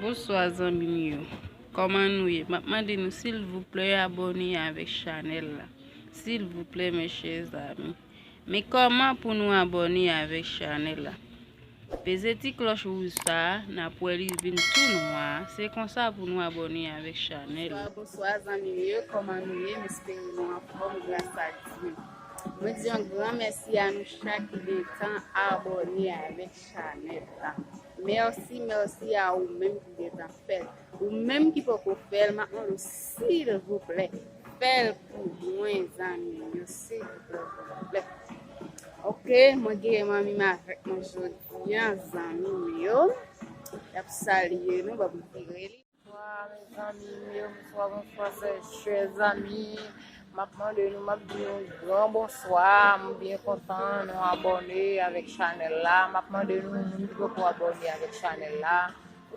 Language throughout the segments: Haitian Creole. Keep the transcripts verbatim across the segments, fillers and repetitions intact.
Bonswa zanmi m yo. Kòman nou ye? M ap mande nou silvouplè abòne avèk chanèl la. Silvouplè mes chers amis. Men kòman pou nou abòne avèk chanèl la? Peze ti klòch wouj sa a, n ap wè li vin tou nwa. Se konsa pou nou abòne avèk chanèl la. Bonswa, bonswa zanmi m yo, kòman nou ye? M espere nou anfòm gras a Dye. Mwen di yon gran mèsi a nou chak ki gen tan abòne avèk chanèl la. Mèsi, mèsi a ou menm ki gentan fè l. Ou menm ki poko fè l, m ap mande w silvouplè, fè l pou mwen, zanmi m yo, silvouplè, silvouplè. Oke, mwen gen manmi m avèk mwen jodi a, zanmi m yo. Y ap salye nou, ban m vire li. Bonswa, mezanmi, bonswa, bonswa, chè zanmi. M ap mande nou, m ap di nou gran bonswa. M byen kontan nou abòne avèk chanèl la. M ap mande nou, moun ki poko abòne avèk chanèl la,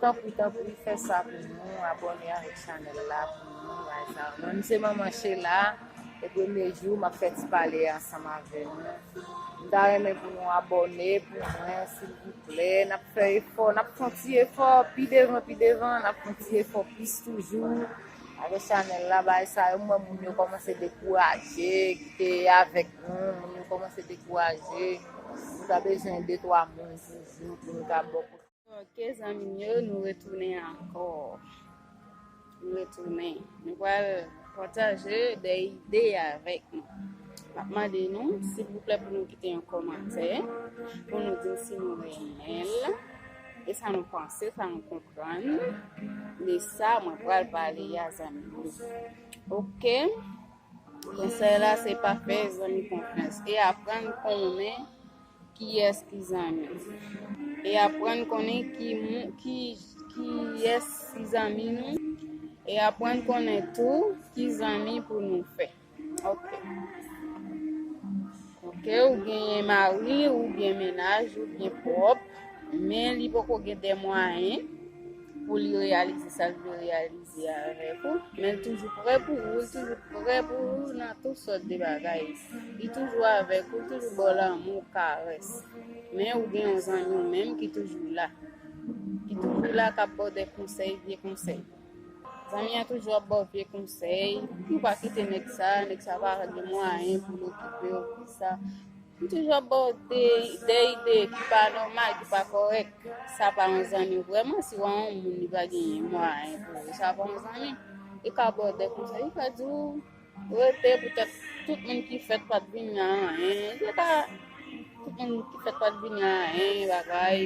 tanpri, tanpri, fè sa pou nou, abòne avèk chanèl la pou nou, bagay sa yo. Mwen, se Manman Sheila, e premye jou, m ap fè ti pale ansanm avè nou. M ta renmen pou nou abòne pou mwen, silvouplè. N ap fè efò, n ap fè yon ti efò pi devan, pi devan, n ap fè yon ti efò plis toujou. Avèk chanèl la, bagay sa yo, m wè moun yo kòmanse dekouraje, ki te avèk nou, moun yo kòmanse dekouraje. Nou ta bezwen de twa moun toujou pou nou ta bò kote. Oke, zanmi m yo, nou retounen ankò. Nou retounen. Nou pral pataje de ide avèk nou. M ap mande nou, silvouplè, pou nou kite yon kòmantè, pou nou di si nou renmen l, e sa nou panse, sa nou konprann de sa mwen pral pale a, zanmi m yo. Oke? Konsèy la, se pa fè zanmi konfyans. E aprann konnen kiyès ki zanmi. E aprann konnen ki, mou- ki, kiyès ki zanmi nou. E aprann konnen tou ki zanmi pou nou fè. Oke. Oke, ou genyen mari, ou gen mennaj, ou gen pwòp, men li poko gen de mwayen pou li reyalize sa l vle reyalize avèk ou. Men l toujou prè pou ou, li toujou prè pou ou nan tout sòt de bagay. Li toujou avèk ou, li toujou ba w lanmou, karès. Men ou gen yon zanmi w menm ki toujou la. Ki toujou la, k ap ba w de konsèy, vye konsèy. Zanmi an toujou ap ba w vye konsèy. Pou w pa kite nèg sa, nèg sa pa gen mwayen pou l okipe w, kisa. M toujou ap ba w de, de ide ki pa nòmal, ki pa kòrèk. Sa pa yon zanmi vrèman. Si w wè yon moun li pa gen mwayen pou ou, sa pa yon zanmi. Li ka ba w de konsèy, li ka di w rete poutèt tout moun ki fèt pa t vin a anyen. Li te ka, tout moun ki fèt pa t vin a anyen, bagay.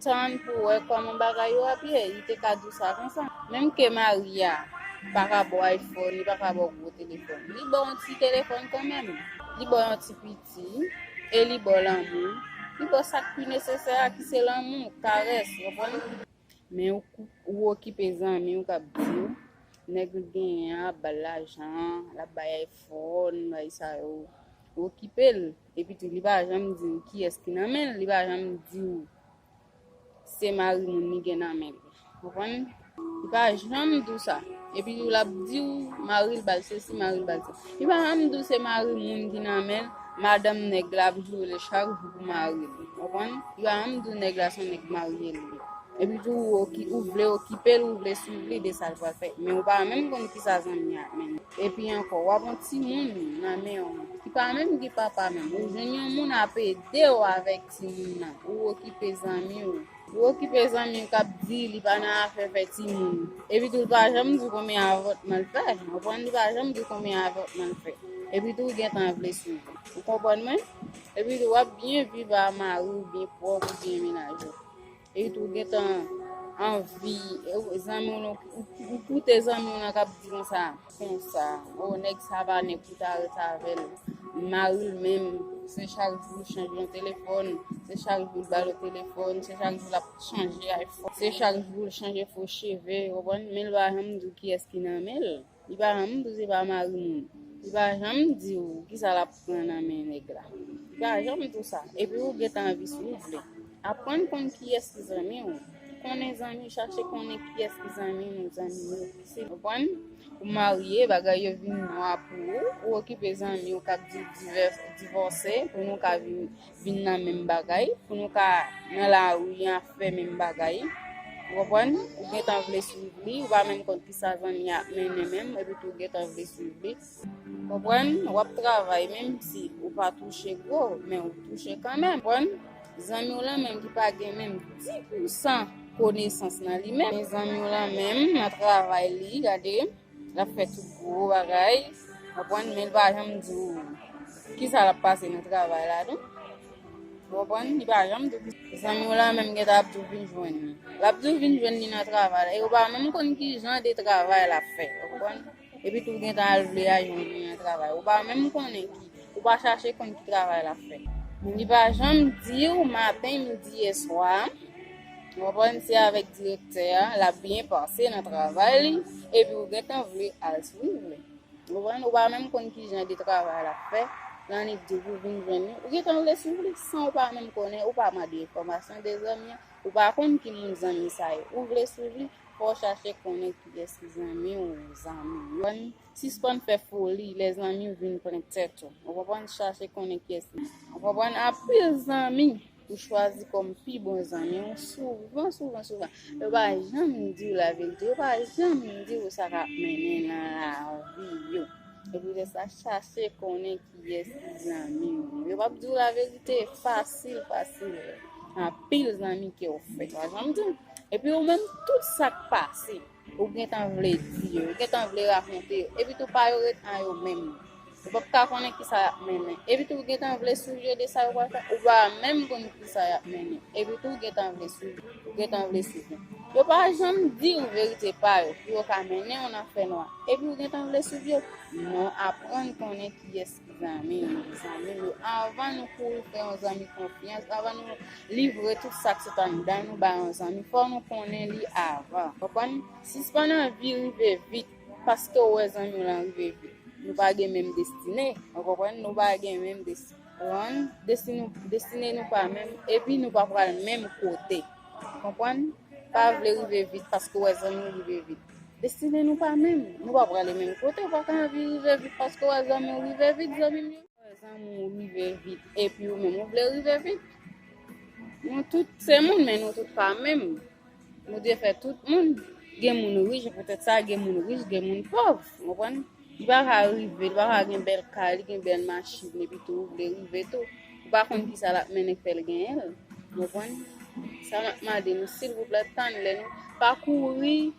Tann pou wè kòman bagay yo ap ye, li te ka di w sa konsa. Menm ke mari a pa ka ba w iPhone, li pa ka ba w gwo telefòn, li ba w yon ti telefòn kanmenm. Li ba w yon ti piti, e li ba w lanmou. Li ba w sa k pi nesesè a, ki se lanmou, karès, w konprann? Men ou, ou okipe zanmi w k ap di w, nèg li genyen an ap ba l lajan, l ap bay iPhone, bay sa yo. Ou okipe l. Epi tou, li pa janm di w kiyès ki nan men l, li pa janm di w se mari moun li gen nan men l. Konprann? Li pa janm di w sa. Epi tou, l ap di w mari l ba l sesi, mari l ba l sa. Li pa janm di w se mari moun ki nan men l, madanm nèg la ap joure l chak jou pou mari l. Konprann? Li pa janm di w nèg la se yon nèg marye l ye. Epi tou, ou oki-, ou vle okipe l, ou vle swiv li de sa l pral fè. Men ou pa menm konn kisa zanmi a ap mennen. Epi ankò, w ap yon timoun nan men yon moun ki pa menm gen papa menm. Ou jwenn yon moun ap ede w avèk timoun nan. Ou okipe zanmi w. Ou okipe zanmi w k ap di li pa nan afè fè timoun. Epi tou, li pa janm di w konbyen avòtman l fè. Ou konprann? Li pa janm di w konbyen avòtman l fè. Epi tou, ou gentan vle swiv li. Ou konprann mwen? Epi tou, w ap byen viv a mari w, byen pwòp, ou byen mennaj ou. Epi tou, ou gentan anvi, e, zanmi w nan, ou, ou koute zanmi w nan k ap di konsa, konsa, o, nèg sa pa nèg pou ta rete avè l. Mari l menm, se chak jou l chanje yon telefòn, se chak jou l ba l yon telefòn, se chak jou l ap chanje iPhone, se chak jou l chanje fo cheve, w konprann? Men l pa janm di w kiyès ki nan men l. Li pa janm di w se pa mari moun. Li pa janm di w kisa l ap pran nan men nèg la. Li pa janm di w sa. Epi ou gentan anvi swiv li. Aprann konn kiyès ki zanmi w. Konnen zanmi, chache konnen kiyès ki zanmi nou, zanmi nou. Se, konprann? Ou marye, bagay yo vin nwa pou ou. Ou okipe zanmi w k ap di w divès-, divòse pou nou ka vin, vin nan menm bagay, pou nou ka nan lari an ap fè menm bagay. Ou konprann? Ou gentan vle swiv li, ou pa menm konn kisa zanmi a ap mennen menm, epi tou ou gentan vle swiv li. Konprann? W ap travay, menm si ou pa touche gwo, men ou touche kanmenm. Konprann? Zanmi w lan menm ki pa gen menm dis pousan konesans nan li menm. Men zanmi w lan menm nan travay li, gade, l ap fè tout gwo bagay. Konprann? Men l pa janm di w kisa l ap pase nan travay la, non. Ou konprann? Li pa janm di w. Zanmi w lan menm gentan ap di w vin jwenn li. L ap di w vin jwenn li nan travay la. E ou pa menm konn ki jan de travay l ap fè. Ou konprann? Epi tou w gentan al vle al jwenn li nan travay. Ou pa menm konnen ki, ou pa chache konn ki travay l ap fè. Li pa janm di w maten, midi e swa. Ou konprann? Se avèk direktè a, l ap byen pase nan travay li. Epi ou gentan vle al swiv li. Ou konprann? Ou pa menm konn ki jan de travay l ap fè. Lan li di w pou vin jwenn li. Ou gentan vle swiv li san ou pa menm konnen, ou pa mande enfòmasyon de zanmi an. Ou pa konn ki moun zanmi sa ye. Ou vle swiv li, fò w chache konnen kiyès ki zanmi w, zanmi yo. Sispann fè foli lè zanmi w vin plen tèt ou. Ou konprann? Chache konnen kiyès li. Ou konprann? Anpil zanmi ou chwazi kòm pi bon zanmi w, souvan, souvan, souvan, yo pa janm di w laverite, yo pa janm di w sa k ap mennen nan lavi yo. E poutèt sa, chache konnen kiyès ki zanmi w. Yo p ap di w laverite fasil, fasil. Anpil zanmi ke w fè, yo pa janm di w. Epi ou menm, tout sa k pase, ou gentan vle di yo, ou gentan vle rakonte yo. Epi tou pa yo ret an yo menm. Ou p ap ka konnen kisa y ap mennen. Epi tou ou gentan vle swiv yo de sa yo pral fè. Ou pa menm konn kisa y ap mennen. Epi tou ou gentan vle swiv yo. Ou gentan vle swiv yo. Yo pa janm di w verite pa yo. Pou yo ka mennen w nan fènwa. Epi ou gentan vle swiv yo. Non, aprann konnen kiyès ki zanmi w, zanmi w yo. Anvan nou kouri fè yon zanmi konfyans, anvan nou livre tout sa k sot anndan nou bay yon zanmi, fò nou konnen li avan. Konprann? Sispann anvi rive vit paske w wè zanmi w lan rive vit. Nou pa gen menm destine. Ou konprann? Nou pa gen menm destine. Konprann? Destine, destine nou pa menm, epi nou pa pral menm kote. Konprann? Pa vle rive vit paske w wè zanmi w rive vit. Destine nou pa menm. Nou pa prale menm kote. Ou pa ka anvi rive vit paske w wè zanmi w rive vit, zanmi m yo. Wè zanmi w rive vit, epi ou menm ou vle rive vit. Nou tout se moun, men nou tout pa menm. Bondye fè tout moun. Gen moun rich, poutèt sa, gen moun rich, gen moun pòv. Ou konprann? Li pa ka rive, li pa ka gen bèl kay, li gen bèl machin, epi tou, ou vle rive tou. Ou pa konn kisa l ap mennen k fè l genyen l. Ou konprann? Sa m ap mande nou, silvouplè, tann lè nou pa kouri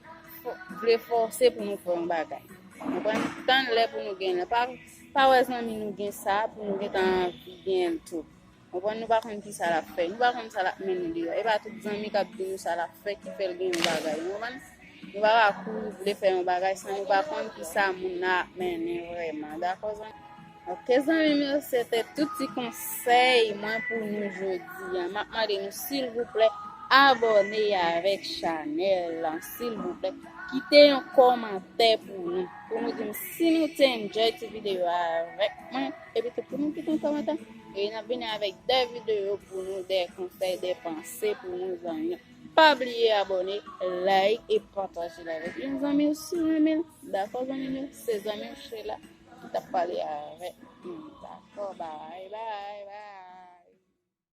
fò-, vle fòse pou nou fè yon bagay. Ou konprann? Tann lè pou nou genyen l. Pa, pa wè zanmi nou gen sa, pou nou gentan anvi genyen l tou. Konprann? Nou pa konn kisa l ap fè. Nou pa konn sa l ap mennen deyò. E pa tout zanmi k ap di nou sa l ap fè ki fè l gen yon bagay. Ou konprann? Nou pa ka kouri vle fè yon bagay san nou pa konn kisa moun nan ap mennen vrèman. Dakò, zanmi? Ok, zanmi m yo, se te tout ti konsèy mwen pou nou jodi a. M ap mande nou, silvouplè, abòne avèk chanèl lan, silvouplè. Kite yon kòmantè pou nou, pou nou di m si nou te enjoy ti videyo a avèk mwen. Epi tou, pou nou kite yon kòmantè. E n ap vini avèk de videyo pou nou, de konsèy, de panse pou nou, zanmi yo. Pa bliye abòne, like e pataje l avèk yon zanmi w si w renmen l. Dakò, zanmi m yo? Se zanmi w Sheila ki t ap pale avèk nou. Dakò, bye, bye, bye.